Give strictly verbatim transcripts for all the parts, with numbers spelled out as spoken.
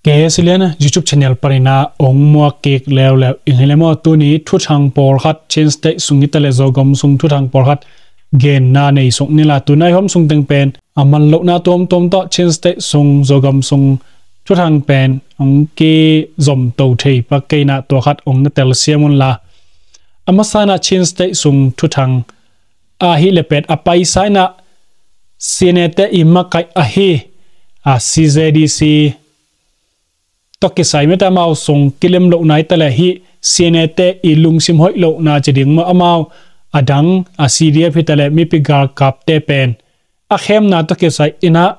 K S L N YouTube channel panin ah ong muak kik leuleu ing hi le maw, tuni thuthang pawlkhat, Chin State sung hi ta leh Zogam sung thuthang pawlkhat genna nei suk ni la, tuni a i hawm sung teng pen a man lohna tuamtuam tawh Chin State sung, Zogam sung thuthang pen ong kizom to thei pak kei in ah, tua khat ong na telsiam un la. A masa in ah Chin State sung thuthang ahih leh pen a paisa in ah C N A te i makaih ahi, a, C Z D C tawh kisai mite amau sung kilem lohna hi ta leh, hih C N A te i lungsim hoih lohna ci ding maw, amau a dang, a, C D F hi ta leh mipi galkapte pen a khemna tawh kisai in ah,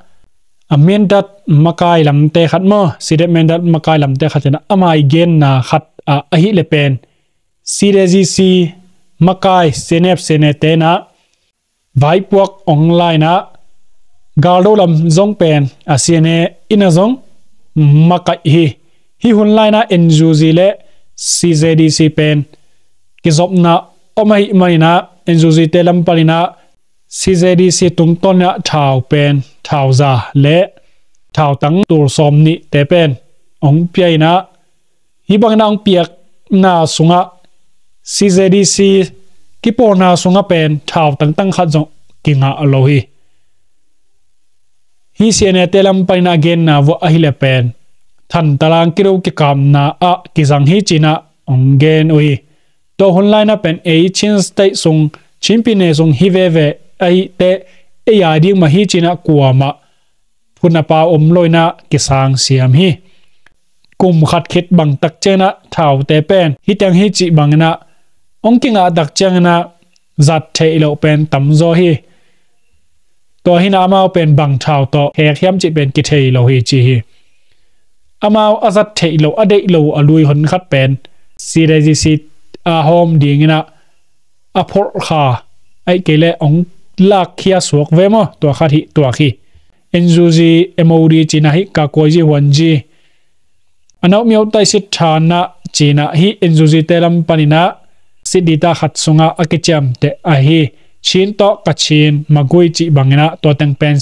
a, Mindat makai lamte khat maw, C D F Mindat makai lamte khat in ah ama i genna khat, a, ahih leh pen C Z D C makai, C N F, C N A te in ah vaipuak ong la in ah, galdo lam zong pen, a, C N A in ah zong makaih hi. Hih hun lai in ah N U G le C Z D C pen kizopna om ahih manin ah, N U G te lam panin ah C Z D C tungtawn in ah thau pen, thau za le thau tang tul sawm nih te pen ong pia in ah, hih bangin ah ong piakna sungah C Z D C kipawlna sungah pen thau tangtang khat zong kingah lo hi. Hih C N A te lam panin ah a genna vuah ahih leh pen Thantalang kido kikapna ah kizang hi ci in ah ong gen uh hi. Tua hun lai in ah pen ei Chin State sung, Chin Pyine sung hi veve ahih teh, ei a ding mah hi ci in ah kuamah phun a pau om lo in ah kisang siam hi. Kum khat khit bang tak ciangin ah thaute pen hih teng hi cih bangin ah ong kingah tak ciangin ah zat theih loh pen tamzaw hi. Tua hi in ah amau pen bang thau tawh khek hiam cih pen kithei lo hi ci hi. Amau a zat theih loh, a deih loh a lui hun khat pen C Z D C a hawm dingin ah a phorh kha, ahih kei leh ong lakkhia suak ve maw, tua khat hi, tua khi. N U G M O D ci in ah hih ka kuai ji huan ji, a nau miau tai sit than ah ci in ah hih N U G te lam panin ah sit dita khat sungah a kiciamteh ahi Chin tawh Kachin, Magway cih bangin ah tua teng pen,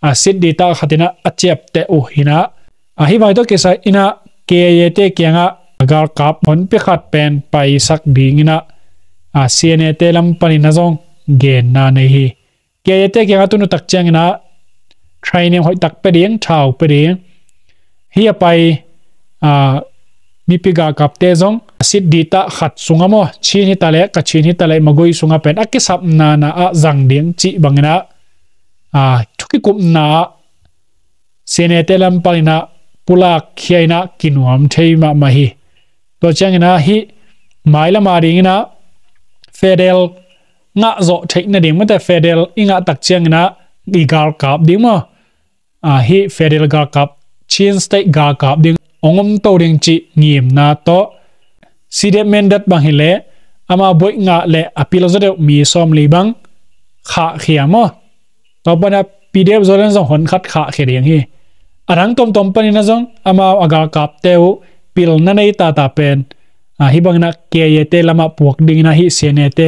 a, sit dita khat in ah a ciapteh uh hi in ah, a, hih vai tawh kisai in ah K I A te kiangah galkap honpi khat pen paisak dingin ah, a, C N A te lam panin ah zong genna nei hi. K I A te kiangah tun uh tak ciangin ah training hoih tak pia ding, thau pia ding. Hih a pai, a, mipi galkapte zong sit dita khat sungah maw, Chin hi ta leh, Kachin hi ta leh, Magway sungah pen a kisapna na ah zang ding cih bangin ah, a, thu kikupna ah C N A te lam panin ah pulak khia in ah kinuam thei mahmah hi. Tua ciangin ah hih mailam a dingin ah federal ngah zawh theih nading, mate federal i ngah tak ciangin ah i galkap ding maw, a, hih federal galkap, Chin State galkap ding ong om to ding cih ngimna tawh C D F Mindat bang hi leh amau buaih ngah leh a pil zaw deuh mi sawmli bang khahkhia maw. Tua panin ah P D F Zoland zong hon khat khahkhia ding hi. A dang tuamtuam panin ah zong amau a galkapte uh pilna nei tata pen, a, hih bangin ah K I A te lamah puak dingin ah hih C N A te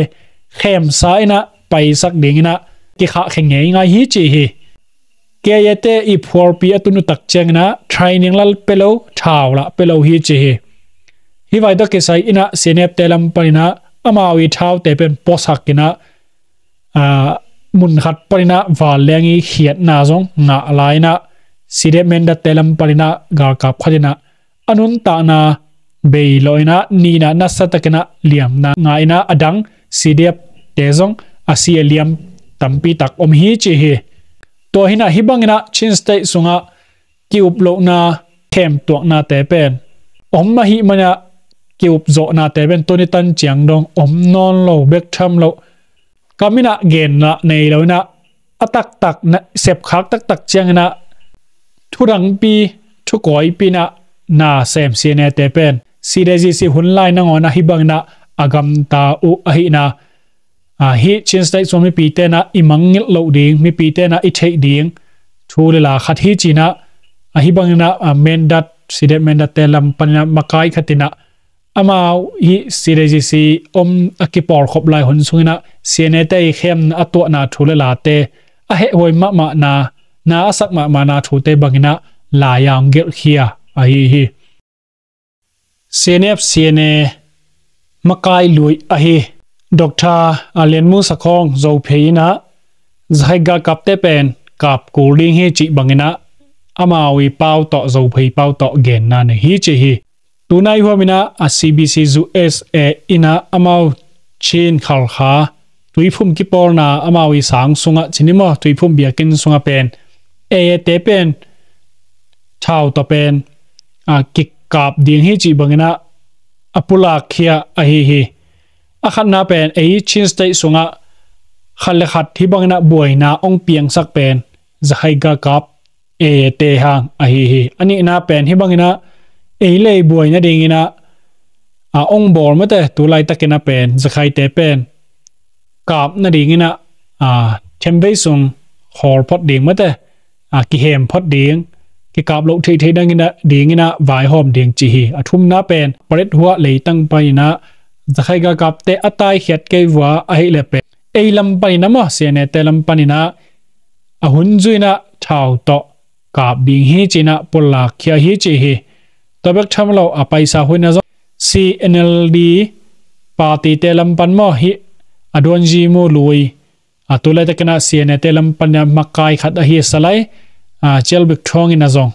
khemsa in ah paisak dingin ah kikhahkhia ngeingai hi ci hi. K I A te i phualpi a tun uh tak ciangin ah training lah pia lo, thau lah pia lo hi ci hi. Hih vai tawh kisai in ah C N F te lam panin ah amau i thaute pen puasak in ah, a, mun khat panin ah vanleng i khiatna zong ngah lai in ah, C D F Mindat te lam panin ah galkap khat in ah a nuntakna bei lo in ah, nihna nasa takin ah liamna ngah in ah, a dang C D F te zong a si a liam tampi tak om hi ci hi. Tua hi in ah hih bangin ah Chin State sungah ki-up lohna, khemtuaknate pen om ahih manin ah ki-up zawhnate pen tuni tan ciang dong om nawn lo bek tham lo. Ka min ah genna nei lo in ah, a taktak na, sepkhak taktak ciangin ah thu dangpi, thu kawipi in ah na sem C N A te pen C D G C hun lai nangawn ah hih bangin ah a gamta uh ahih in ah, a, hih Chin State sung mipite in ah i mangngilh loh ding, mipite in ah i theih ding thu le la khat hi ci in ah, a, hih bangin ah, a, Mindat, C D F Mindat te lam panin ah makai khat in ah amau hih C D G C om a kipawlkhop lai hun sungin ah C N A te i khemna a tuahna thu le late, a hehhuai mahmahna, na a sak mahmahna thute bangin ah lai-a ong gelhkhia. ahi hi. CNF CNA makai lui ahi Doctor Lian Mu Sa Khawng Zophei in ah Zakhai galkapte pen kap kul ding hi cih bangin ah amau i pau tawh, Zophei pau tawh genna nei hi ci hi. Tunai huam in ah a CBC USA in ah amau Chin Khalkha tuiphum kipawlna amau i sang sungah cin i maw, tuiphum biakinn sungah pen AA te pen thau tawh pen a kikap ding hi cih bangin ah a pulak khia ahi hi. A khatna pen ei Chin State sungah khat le khat hih bangin ah buaina ong piangsak pen Zakhai galkap AA te hang ahi hi. A nihna pen hih bangin ah ei le ei buai nadingin ah a ong bawl mate, tu laitakin ah pen Zakhaite pen kap nadingin ah a themvei sung khawl phot ding mate, a kihem phot ding, kikap loh theihtheih dangin ah dingin ah vaihawm ding ci hi. A thumna pen Paletwa leitang panin ah Zakhai galkapte a taikhiat kei vua ahih leh pen ei lam panin ah maw, CNA te lam panin ah a hun zui in ah thau tawh kap ding hi ci in ah pulak khia hi ci hi. Tua bek tham lo a paisa huina zong CNLD party te lam pan maw, hih a duanzi mu lui a tu laitakin ah CNA te lam pan ah makai khat ahi Salai a Cial Bik Thawng in ah zong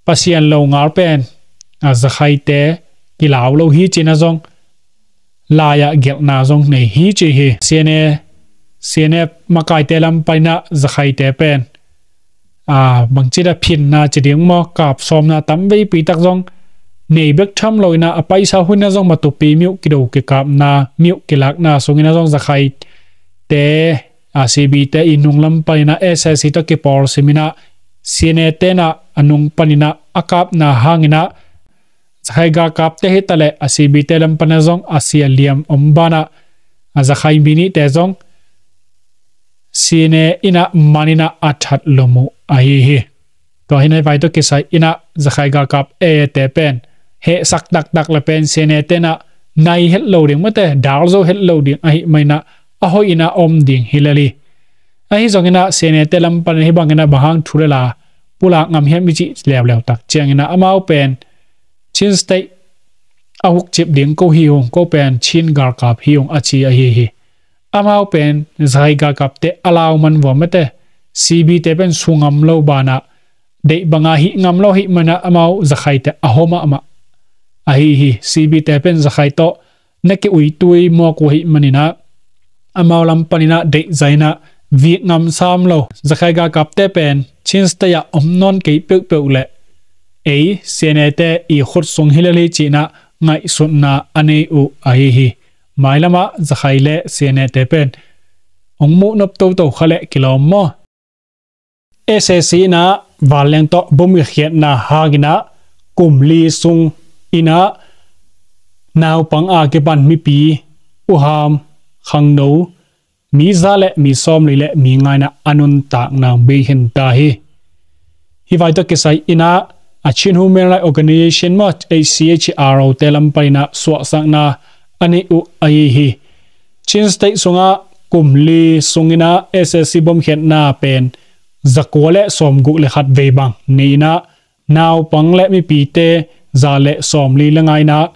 Pasian lo ngal pen a Zakhaite kilau lo hi ci in ah zong lai-ah gelhna zong nei hi ci hi. CNA, CNF makaite lam panin ah Zakhaite pen a bangci a phinna ci ding maw, kap sawmna tam veipi tak zong nei bek tham lo in ah a paisa huina zong matupi miuh kido kikapna, miuh kilakna sungin ah zong Zakhaite a CB te i nung lam panin ah SAC tawh kipawl simin ah CNA te in ah a nung panin ah a kapna hangin ah Zakhai galkapte hi ta leh a CB te lam panin ah zong a sia liam om banah a Zakhai mi nihte zong CNA in ah man in ah a that lum uh ahi hi. Tua hi in ah hih vai tawh kisai in ah Zakhai galkap AA te pen hehsak taktak le pen CNA te in ah nai het lo ding mate, dal zo het lo ding ahih manin ah a hoih in ah om ding hi lel hi. Ahi zongin ah CNA te lam panin ah hih bangin ah bang hang thu le la pulak ngam hiam i cih leuleu tak ciangin ah amau pen Chin State a hukcip ding ko hi ung, ko pen Chin galkap hi ung a ci ahi hi. Amau pen Zakhai galkapte a lau man vua mate, CB te pen su ngam lo banah, deih banga hih ngam lo ahih manin ah amau Zakhaite a hua mahmah ahi hi. CB te pen Zakhai tawh na ki-uitui mawk uh ahih manin ah amau lam panin ah deih zah in ah vik ngam sam lo. Zakhai galkapte pen Chin State ah om nawn kei peuhpeuh leh ei CNA te i khut sung hi lel hi ci in ah ngaihsutna a nei uh ahi hi. Mailamah Zakhai le CNA te pen ong muh nop toto kha leh kilawm maw? SAC in ah vanleng tawh bom i khiatna hangin ah kum li sungin ah naupang a kipan mipi, uham, khangno, mi za le mi sawmli le mi nga in ah a nuntakna bei hen ta hi. Hih vai tawh kisai in ah a Chin Human Rights Organization maw, CHRO te lam panin ah suahsakna a nei uh ahi hi. Chin State sungah kum li sungin ah SAC bom khiatna pen zakua le sawmguk le khat vei bang nei in ah naupang le mipite za le sawmli le nga in ah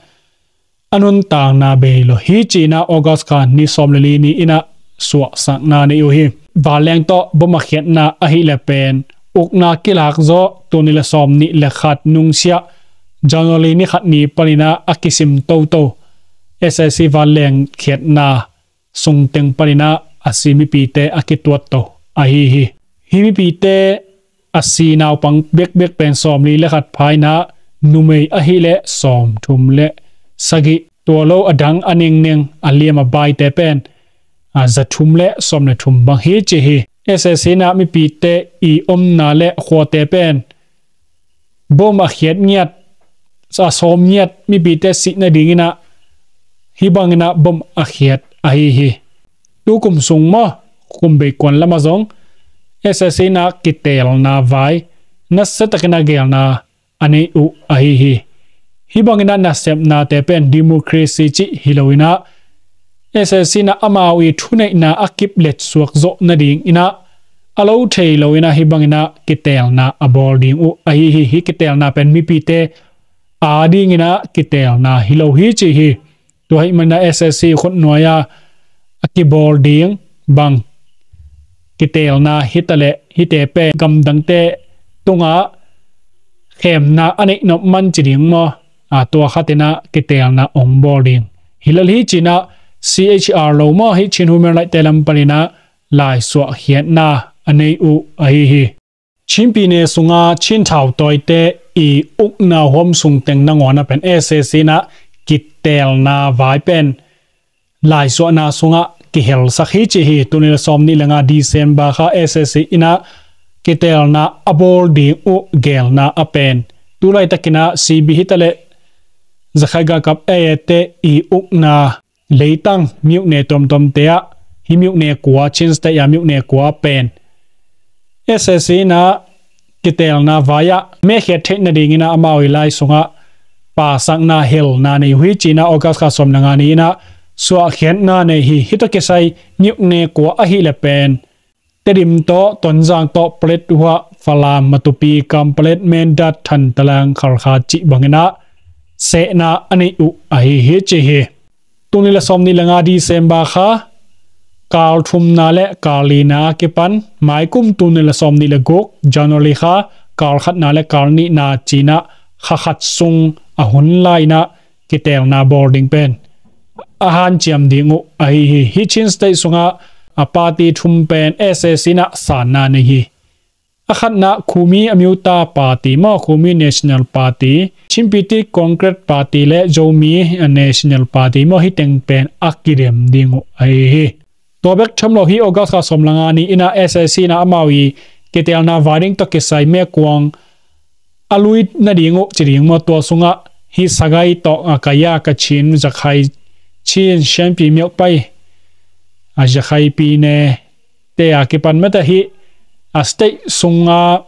a nuntakna bei lo hi ci in ah August kha ni sawm le li ni in ah suahsakna nei uh hi. Vanleng tawh bom a khiatna ahih leh pen ukna kilak zawh tul nih le sawmnih le khat nungsiah January ni khat ni panin ah a kisim toto SAC vanleng khiatna sungteng panin ah a si mipite a kituat to ahi hi. Hih mipite a si naupang bekbek pen sawmli le khat pha in ah numei ahih leh sawmthum le sagih, tua lo a dang a nengneng a liam a baite pen a zathum le sawm le thum bang hi ci hi. SAC in ah mipite i omna le khuate pen bom a khiat ngiat, a sawm ngiat mipite sih nadingin ah hih bangin ah bom a khiat ahi hi. Tu kum sung maw, kum bei kuan lamah zong SAC in ah kiteelna vai nasia takin a geelna a nei uh ahi hi. Hih bangin ah nasepnate pen democracy cih hi loin ah SAC in ah amau i thuneihna a kip letsuak zawh nadingin ah a lo thei lo in ah hih bangin ah kiteelna a bawl ding uh ahi hi. Hih kiteelna pen mipite a dingin ah kiteelna hi lo hi ci hi. Tua ahih manin ah S A C khutnuai ah a kibawl ding bang kiteelna hi taleh hihte pen gamdangte tungah khemna a neih nop man ci ding maw? A, tua khatin ah kiteelna hong bawl ding hi lel hi ci-in ah C H R lo maw, hih Chin Human Rights-te lam panin ah laisuahkhiatna a nei uh ahi hi. Chin pyine sunga Chin thautawite i ukna huam sung teng nangawn ah pen S A C in ah kiteelna vai pen laisuahna sungah kihelsak hi ci hi. Tul nih le sawmnih le nga December kha S A C in ah kiteelna a bawl ding uh geelna a pen, tu laitakin ah C B hi taleh Zakhai galkap A A te i ukna leitang myone tuamtuamte ah, hih myone kua, Chin State ah myone kua pen S A C in ah kiteelna vai-ah mekhiat theih nadingin ah amau i lai sungah pasakna helna nei uh hi ci-in ah August kha sawm le nga ni-in ah suahkhiatna nei hi. Hih tawh kisai myone kua ahih leh pen Tedim tawh, Tonzang tawh, Paletwa, Falam, Matupi, Kanpetlet, Mindat, Thantlang, Khalkha cih bangin ah sehna a neih uh ahi hi ci hi. Tul nih le sawmnih le nga December kha kal thumna le kal lina a kipan, maikum tul nih le sawmnih le guk January kha kal khatna le kal nihna ci-in ah kha khat sung a hun lai-in ah kiteelna bawl ding pen a hanciam ding uh ahi hi. Hih Chin State sungah a party thum pen S A C in ah sanna nei hi. A khatna Kumi Amyotha Party maw, Kumi National Party, Chin Pyine Congress Party le Zomi National Party maw, hih teng pen a kidem ding uh ahi hi. Tua bek tham lo, hih August kha sawm le nga ni-in ah S A C in ah amau i kiteelna vai ding tawh kisai mekuang a lui nading uh ci ding maw, tua sungah hih Sagaing tawh, a, Kayah, Kachin, Zakhai, Chin, Shan Pyine, Myauk Pyine, a, Zakhai Pyine te a kipan mete hih a state sunga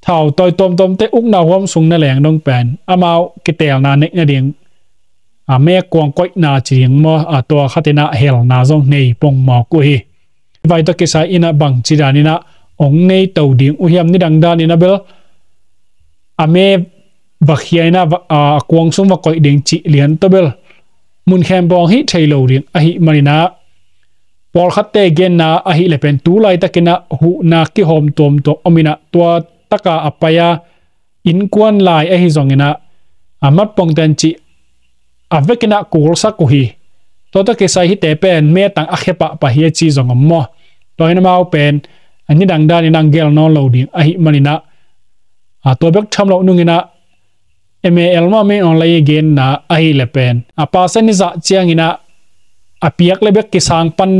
thautawi tuamtuamte ukna huam sung na leng dong pen amau kiteelna neih nading a mekuang koihna ci ding maw, a, tua khatin ah helna zong nei pongmawk uh hi. Vai tawh kisai-in ah bangci danin ah hong nei to ding uh hiam, nidang danin ah bel a me va khia-in ah va, a, a kuang sung va koih ding cih lian tawh bel mun khempeuh hong hih thei lo ding ahih manin ah pawlkhatte genna ahih leh pen tu laitakin ah huhna kihawm tuamtuam om in ah tua taka a pai-a innkuan lai ahi zongin ah a matpongten cih a vekin ah kulsak uh hi. Tua tawh kisai hihte pen metang a khia pahpah hi a ci zong om maw. Tua hi-in amau pen a nidang danin ah gel nawn lo ding ahih manin ah, a, tua bek tham loh nungin ah M A L maw, Min Aung Hlaing i genna ahih leh pen a percent i zah ciangin ah a piak le bek kisang pan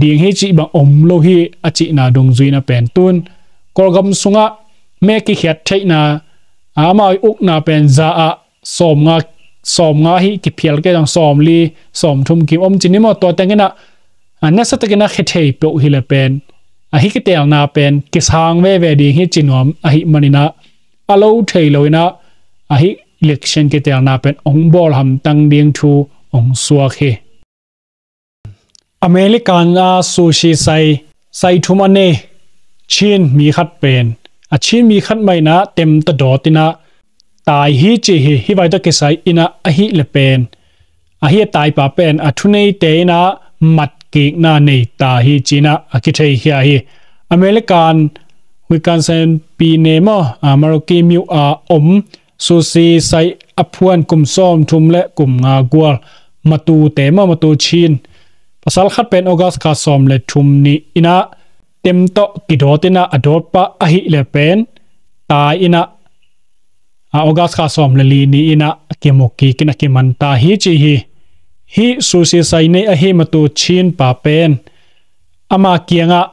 ding hi cih bang om lo hi a cihna dungzui-in ah pen tun Kawlgam sungah me kikhiat theihna, a, amau i ukna pen za ah sawmnga, sawmnga hi kiphial kei zong sawmli, sawmthum kim om ci ni maw, tua tengin ah, a, nasatakin ah khia thei peuh hi leh pen a, hih kiteelna pen kisang veve ding hi ci nuam ahih manin ah a lo thei lo-in ah a, hih election kiteelna pen hong bawl hamtang ding thu hong suak hi. American a Sushi Sai, sai thum a nei Chin mi khat pen a Chin mi khat mah in ah temta dawt in ah tai hi ci hi. Hih vai tawh kisai-in ah ahih leh pen a, hih a taipa pen a thuneite in ah matkikna nei ta hi ci-in ah a kitheikhia hi. American Wisconsin pyine maw, a, Milwaukee myo-a om Sushi Sai a phuan kum sawmthum le kum nga gual matute maw, matu Chin pasal khat pen August kha sawm le thum ni-in ah tem tawh kidawt in ah a dawt pah ahih leh pen tai in ah, a, August kha sawm le li ni-in ah kimu kik in ah kiman ta hi ci hi. Hih Sushi Sai nei ahi matu Chin pa pen ama kiangah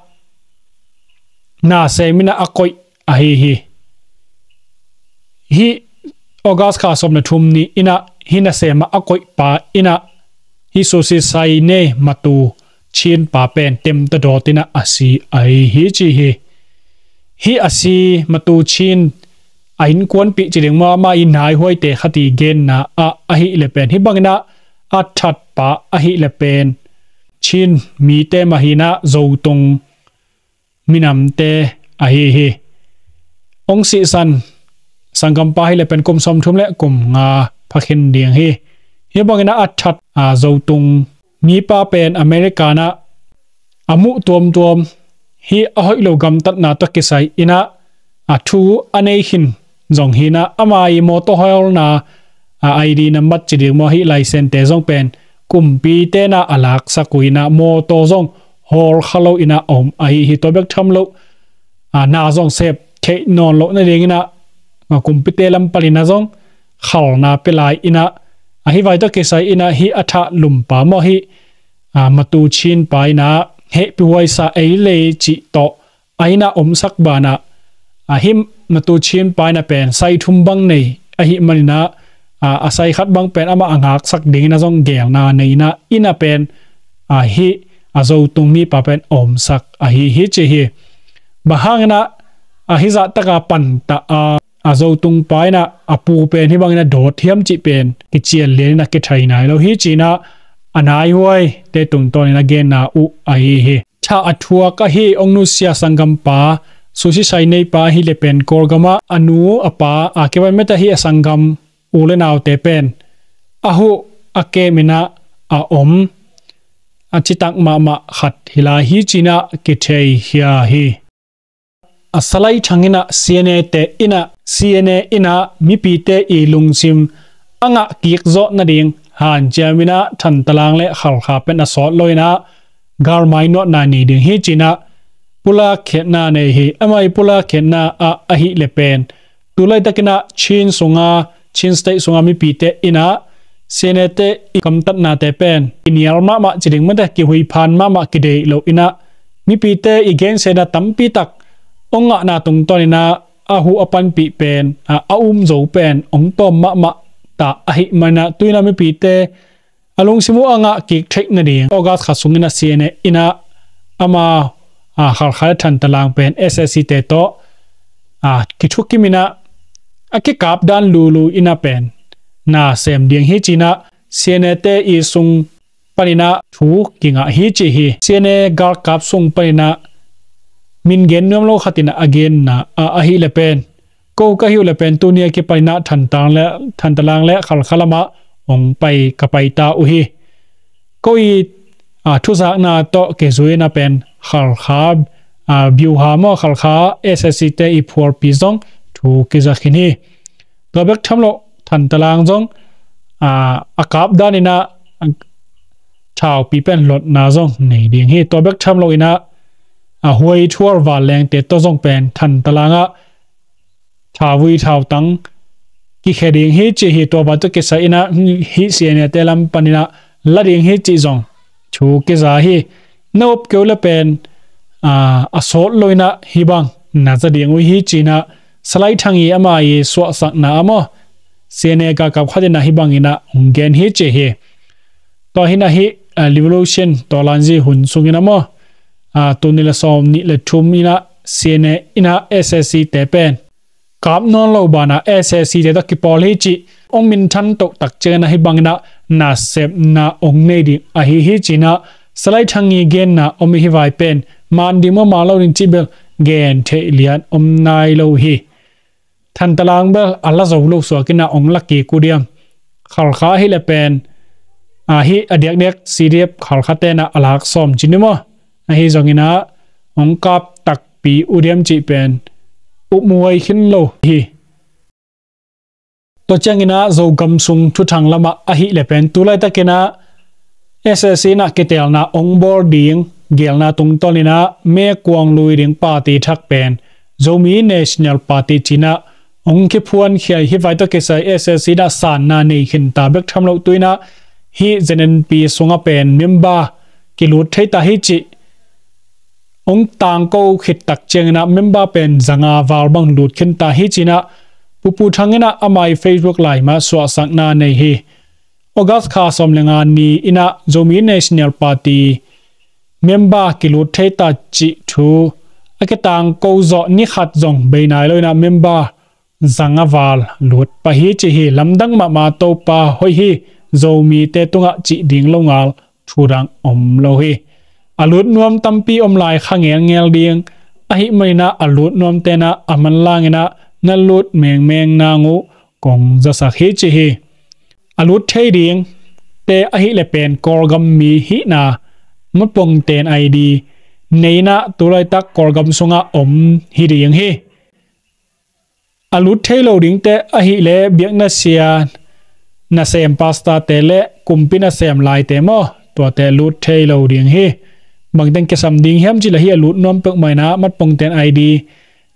nasem in ah a koih ahi hi. Hih August kha sawm le thum ni-in ah hih nasem ah a koih pa in ah hih Sushi Sai nei matu Chin pa pen temta dawt in ah a si ahi hi ci hi. Hih a si matu Chin a innkuanpih ci ding maw, ama i naihuaite khat i genna ah ahih leh pen hih bangin ah a thatpa ahih leh pen Chin mite mah hi-in ah Zotung minamte ahi hi. Hong sihsan sanggampa hi le pen kum sawmthum le kum nga phakhin ding hi. Hih bangin a that a zotung mipa pen America na a muh tuamtuam hi a hoih lo gamtatna tawh kisai inah a thu a nei khin zong hinah ama i mawtaw hawlna a I D nambat ci ding maw hi license te zong pen kumpi tena a laksak uh inah mawtaw zong hawl kha lo inah a om ahi hi. Tua bek tham lo a na zong sep theih nawn loh nading inah a kumpite lam panin a zong khalna pia lai inah a hi vai tawh kisai inah hi a thah lumpa maw hi a matu chinpa inah hehpih huaisa ei lei cih tawh a inah omsak banah a hi matu chinpa inah pen sai thum bang nei ahi maninah a sai khat bang pen amah a ngaksak dingin a zong gelna nei inah inah pen a hi a zotung mipa pen omsak ahi hi ci hi. Bang hanginah a hi zahtaka pantah a a zotung pa inah a pu pen hi bangin a dawt hiam cih pen kician lian inah kithei nai lo hi cinah a naihuai te tungtawnin a genna uh ahi hi. Thah a thuak ahi hong nusia sanggampa susi sai neipa ahi le pen Kawlgamah a nu a pa a kivan mete hi a sanggam u le naute pen a huh a kem inah a om a citak mahmah khat hi lai hi cinah kithei hia hi. A Salai Thang inah C N A te inah C N A inah mipite i lungsim a ngah kik zawh nading hanciam inah Thantlang le Khalkha pen a sawt lo inah galmai nuahna nei ding hi cinah pulak khiatna nei hi. Amah i pulak khiatna ah ahi le pen tu laitakinah Chin sunga Chin State sunga mipite inah C N A te i gamtatnate pen i nial mahmah ci ding mate kihuiphan mahmah kideih lo inah mipite i gensiatna tampi tak hong ngahna tungtawn inah a huh a panpih pen a, a um zo pen hong tawm mahmah ta ahi manah tu inah mipite a lungsim uh a ngah kik theih nading August kha sungin a C N A inah ama a Khalkha le Thantlang pen S A C te tawh a kithukim inah a kikap dan lulu inah pen na sem ding hi cinah C N A te i sung paninah thu kingah hi ci hi. C N A galkap sung paninah min gen nuam lo khatinah a genna a ahi le pen ko ka hi uh le pen tuni a kipaninah Thantlang le Thantlang le Khalkha lamah hong pai ka pai ta uh hi. Ko i a thuzakna tawh kizui inah pen Khalkha a biuha maw Khalkha S A C te i phualpi zong thu kiza khin hi. Tua bek tham lo Thantlang zong a a kap dan inah thaupi pen hlotna zong nei ding hi. Tua bek tham lo inah a huai thual vanlengte tawh zong pen Thantlang ah thauvui thautang kikhia ding hi ci hi. Tua bang tawh kisai inah hih C N A te lam paninah la ding hi cih zong thu kiza hi. Na up keu le pen a sawt lo inah hih bang na za ding uh hi cinah Salai Thang i ama i suahsakna a maw C N A galkap khat inah hih bang inah hong gen hi ci hi. Tua hinah hih revolution tawlanzi hun sungin a maw tuni le sawm nih le thum inah C N A inah S A C te pen kap nawn lo banah S A C te tawh kipawl hi cih hong minthan toh tak ciangin a hih bangin ah nasepna hong nei ding ahi hi cinah Salai Thang i genna om i hi vai pen man ding maw man lo ding cih bel gen theih lian om nai lo hi. Thantlang bel a la zo lo suakin ah hong la kik uh diam? Khalkha hi le pen ahi a diakdiak C D F Khalkha tenah a lak sawm cin i maw? Ahi zongin ah hong kap takpi uh diam cih pen upmuai khin lo hi. Tua ciangin ah Zogam sung thuthang lamah ahi le pen tu laitakin ah S A C inah kitelna hong bawl ding gelna tungtawnin ah mekuang lui ding party thak pen Zomi National Party cinah hong kiphuankhia hi. Vai tawh kisai S A C inah sanna nei khinta bek tham loh tuinah hih Z N P sungah pen member kilut thei ta hi cih hong tangko khit tak ciangin ah member pen zanga val bang lut khinta hi cinah Pu Pu Thang inah amah i Facebook lai mah suahsakna nei hi. August kha sawm le nga ni inah Zomi National Party member kilut thei ta cih thu a kitangko zawh ni khat zong bei nai lo inah member zanga val lut pah hi ci hi. Lamdang mahmah, Topa hoih hi. Zomite tungah cih ding lo ngal thu dang om lo hi. A lut nuam tampi om lai kha ngelngel ding Ahih maninah a lut nuamte inah a manlangin ah na lut mengmeng nang uh kong zasak hi ci hi. A lut thei dingte ahih leh pen Kawlgam mi hihna Matpongten I D nei inah tulaitak Kawlgam sungah om hi ding hi. A lut thei lo dingte ahih leh biakna sia nasem pastorte le kumpi nasem laite maw, tuate lut thei lo ding hi. Bangteng kisam ding hiam cih leh hih a lut nuam peuhmah inah Matpongten I D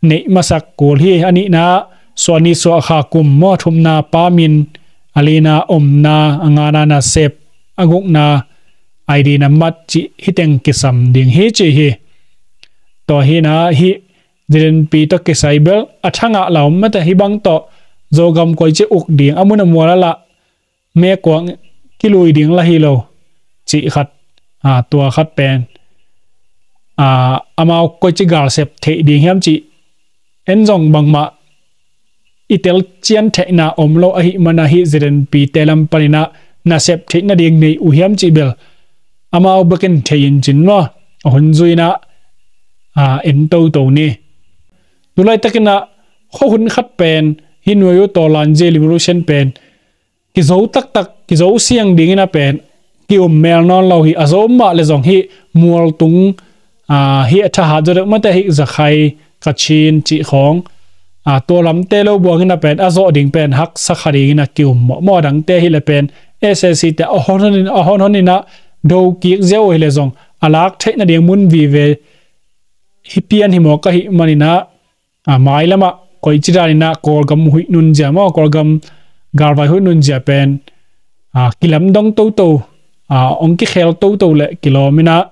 neih masak kul hi. A nihna suahni suahkha kum maw, thumna pa min, a lina omna, a ngana nasep, a gukna I D na mat cih hih teng kisam ding hi ci hi. Tua hi inah hih ZNP tawh kisai bel a thangah la om mate, hih bang tawh Zogam koici uk ding, a mun a mual ah lah mekuang kilui ding lah hi lo cih khat, a, tua khat pen, a, amau koici galsep theih ding hiam cih en zong bangmah i telcian theihna om lo ahih manah hih ZNP te lam paninah nasep theih nading nei uh hiam cih bel amau bekin thei in cin maw, a hun zui inah, a, en toto ni. Tulaitakinah khuahun khat pen hih nuai uh tawlan zia revolution pen kizo taktak, kizo siang dingin a pen ki-um mel nawn lo hi. A zo mah le zong hih mualtung, a, hih a thahat zaw deuh mate, hih Zakhai, Kachin cih khawng, a, tua lamte lo buangin a pen a zawh ding pen haksa kha dingin a ki-um mawhmawh. A dangte hih le pen SAC te a hon honin, a hon honinah do kik zia uh hi le zong a lak theih nading mun vive hi pian hi mawk ahih maninah, a, mailamah koici daninah Kawlgam huih nunzia maw, Kawlgam galvai huih nunzia pen, a, kilamdong toto, a, ong kikhel toto le kilawm inah,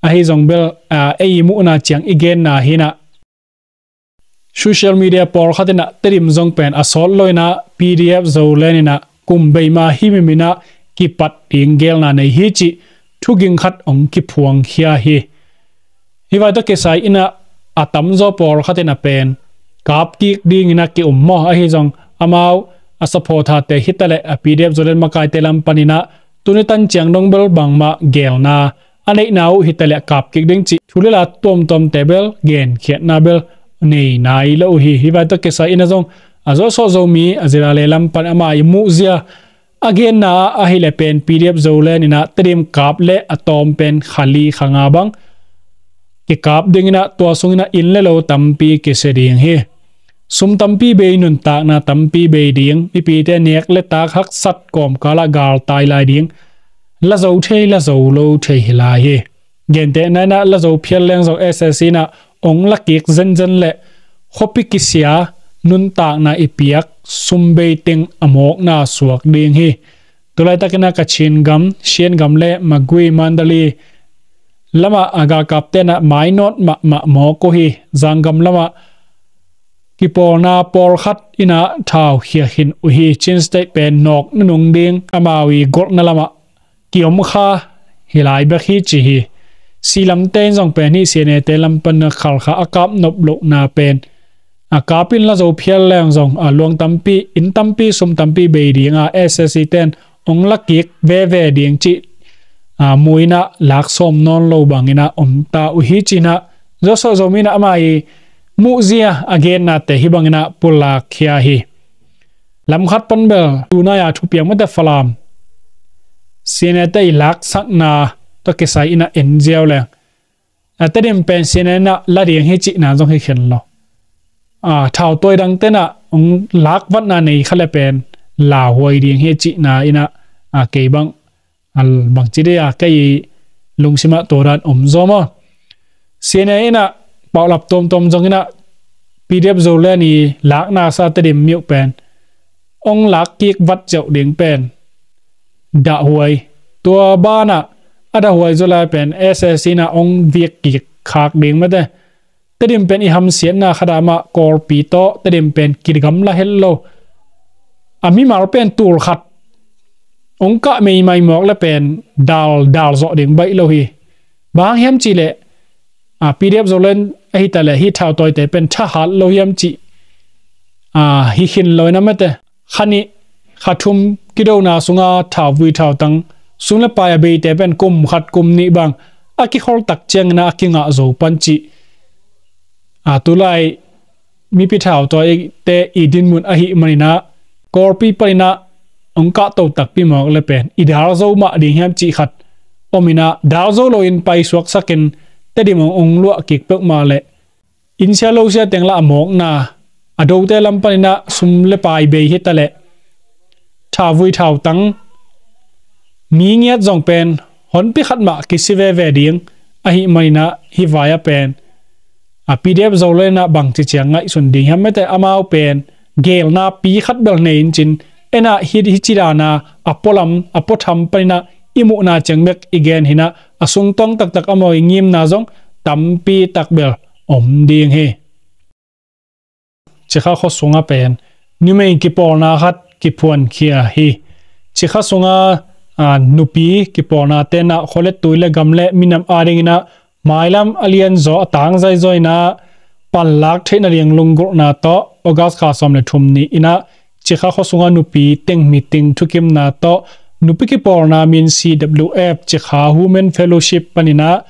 ahi zong bel, a, ei i muhna ciang i genna hi inah, social media pawlkhat inah Tedim zong pen a sawt lo inah PDF Zoland inah kum beima himhim inah kipat ding gelna nei hi cih thuging khat ong kiphuangkhia hi. Hih vai tawh kisai inah a tamzaw pawlkhat inah pen kapkik dingin a ki-um maw, ahi zong amau a support hate hitaleh a PDF Zoland makaite lam paninah tuni tan ciang dong bel bangmah gelna a neihna uh hitaleh kapkik ding cih thu le la tuamtuamte bel genkhiatna bel nei nai lo uh hi. Hih vai tawh kisai inah zong a zawsawh Zomi a zila le lam pan amah i muhzia a genna ah ahih le pen PDF Zoland inah Tedim kap le a tawm pen kha li kha nga bang kikap dinginah tua sunginah inn le lo tampi kisia ding hi. Sum tampi bei, nuntakna tampi bei ding, mipite nek le tak haksat kawmkalah galtai lai ding, la zo thei la zo lo thei hi lai hi. Gentehna inah la zo phial leng zong SAC inah ong la kik zenzen le khuapi kisia, nuntakna i piak, sum bei teng a mawkna suak ding hi. Tulaitakinah Kachin gam, Shan gam le Magway, Mandalay lamah a galkapte inah mainawt mahmah mawk uh hi. Zanggam lamah kipawlna pawlkhat inah thau khia khin uh hi. Chin State pen nawk nunung ding, amau i golhna lamah kiom kha hi lai bek hi ci hi. Si lamte in zong pen hih CNA te lam pan a khalkha a kap nop lohna pen a kap in la zo phial leng zong a luang tampi, inn tampi, sum tampi bei dinga SAC ten ong la kik veve ding cih, a, mu inah lak sawm nawn lo banginah om ta uh hi cinah Joshua Zomi inah amah i muhzia a gennate hih banginah pulak khia hi. Lam khat pan bel tunai a thupiang mate Falam CNA te i laksakna tawh kisai inah en ziau leng a Tedim pen CNA inah la ding hi cihna zong hi khen lo. A, thau tawi dang tenah ong lak vatna nei kha le pen lauhuai ding hi cihna inah, a, kei bang a, bangci dei a kei lungsimah tua dan om zaw maw? CNA inah paulap tuamtuam zong inah PDF Zoland i lakna sa Tedim mi uh pen ong lak kik vat ziau ding pen dahhuai. Tua banah a dahhuai zaw lai pen SAC inah ong viak kik khak ding mate. Tedim pen i hamsiatna khat ah mah Kawlpi tawh Tedim pen kigamla het lo. A mimal pen tul khat ong kah meimai mawk le pen dal, dal zawh ding baih lo hi. Bang hang hiam cihleh, a, PDF Zoland ahi taleh hih thau tawite pen thahat lo hiam cih, a, hi khin lo inah mate. Kha nih kha thum kidona sunga thauvui thautang, sum le pai a beite pen kum khat kum nih bang a kikhol tak ciangin a kingah zo pan cih A, tulai mipi thautawi te i dinmun ahih maninah, Kawlpi paninah hong kahto takpi mawk le pen i dal zo mah ding hiam cih khat ominah, dal zo loin paisuaksakin Tedim hong luah kik peuhmah leh, inn sia lo sia teng lah a mawkna, a dote lam paninah sum le pai bei hitaleh thavui thautang, mi ngiat zong pen honpi khat mah kisi veve ding ahih maninah, hih vai-ah pen a P D F Zoland inah bangci ciang ngaihsun ding hiam, mete amau pen geelna pi khat bel nei in cin, enah hi, hici dana a pualam a puatham paninah i muhna ciang bek i gen hinah, a sungtawng taktak amau i ngimna zong tampi tak bel om ding hi. Cikha khua sungah pen numei kipawlna khat kiphuankhia hi. Cikha sungah, a, nupi kipawlna tenah khualet tui le gam le minam adinginah mailam a lianzaw a tangzaizaw inah panlak theihna ding lunggulhna tawh August kha sawm le thum ni inah Cikha khua sungah nupi teng meeting thukimna tawh nupi kipawlna min C W F Cikha Women Fellowship paninah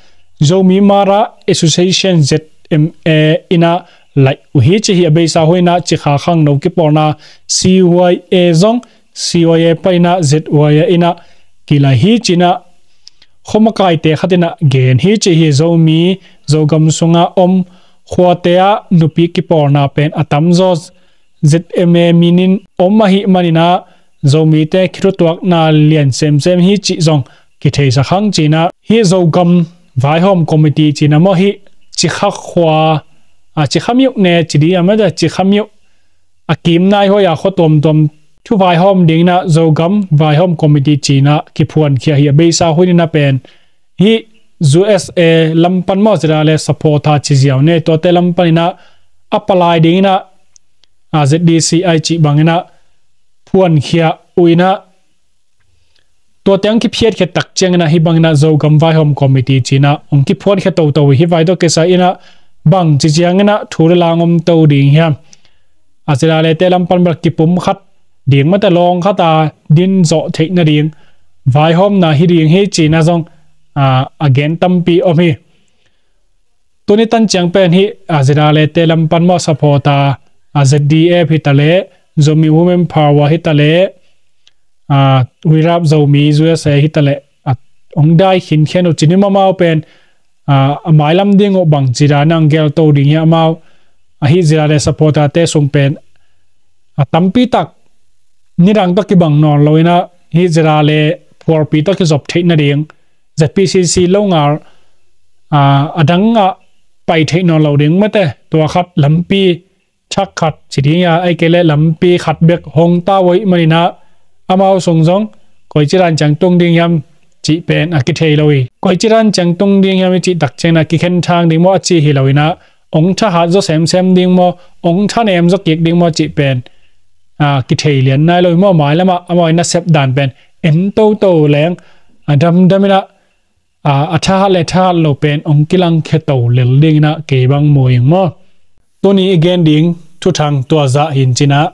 Zomi Mara Association Z M A inah laih uh hi ci hi. A beisa hun inah Cikha khangno kipawlna C Y A zong C Y A paninah Z Y A inah kilaih hi cinah khuamakaite khatinah gen hi ci hi. Zomi Zogam sungah om khuate ah nupi kipawlna pen a tamzaw Z M A minin om ahih maninah Zomite kithutuakna lian semsem hi cih zong kitheisak hang cinah, hih Zogam vaihawm committee cinah maw, hih Cikha khua, a, Cikha miuh ne ci dih a, mete Cikha miuh a kim nai huai a khua tuamtuam thu vaihawm dinginah Zogam vaihawm committee cinah kiphuankhia hi. A beisa hun inah pen hih U S A lam pan maw, Z R A le supporter ci ziau ne, tuate lam paninah a palai dinginah, a, Z D C I cih banginah phuankhia uh inah, tuate hong kiphiatkhia tak cianginah hih banginah Zogam vaihawm committee cinah hong kiphuankhia toto hi. Hih vai tawh kisai inah bangci cianginah thu le la hong om to ding hiam, a, Z R A le te lam pan bel kipum khat ding, mete lawng khat a din zawh theih nading vaihawmna hi ding hi cinah zong, a, a gen tampi om hi. Tuni tan ciang pen hih, a, Z R A le te lam pan maw supporter, a, Z D F hitaleh, Zomi Women Power hitaleh, a, We Love Zomi U S A hitaleh, a, hong dai khinkhian uh cin hi. Amau pen, a, a mailam ding uh bangci dana hong gelto ding hi amau, a, hih Z R A le supporter te sung pen, a, tampi tak nidang tawh kibang nawn lo inah hih Z R A le phualpi tawh kizop theih nading, Z P C C lo ngal, a, a dang ah pai theih nawn lo ding, mete tua khat lampi thak khat ci ding a, ahih kei leh lampi khat bek hong tawh uh ahih maninah amau sung zong koici dan ciang tung ding hiam cih pen a kithei lo hi. Koici dan ciang tung ding hiam i cih tak cianginah kikhen thang ding maw a ci hi lo inah, hong thahat zaw semsem ding maw, hong thanem zaw kik ding maw cih pen, a, kithei lian nai lo hi maw. Mailamah amau i nasep dan pen en toto leng, a, damdam inah, a, a thahat le thahat lo pen hong kilangkhia to lel dinginah kei bang mu ing maw. Tuni i gen ding thuthang tua zah hi cinah,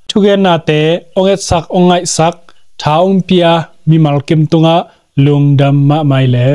thugennate hong etsak hong ngaihsak, tha hong pia mimal kim tungah lungdam mahmah leh.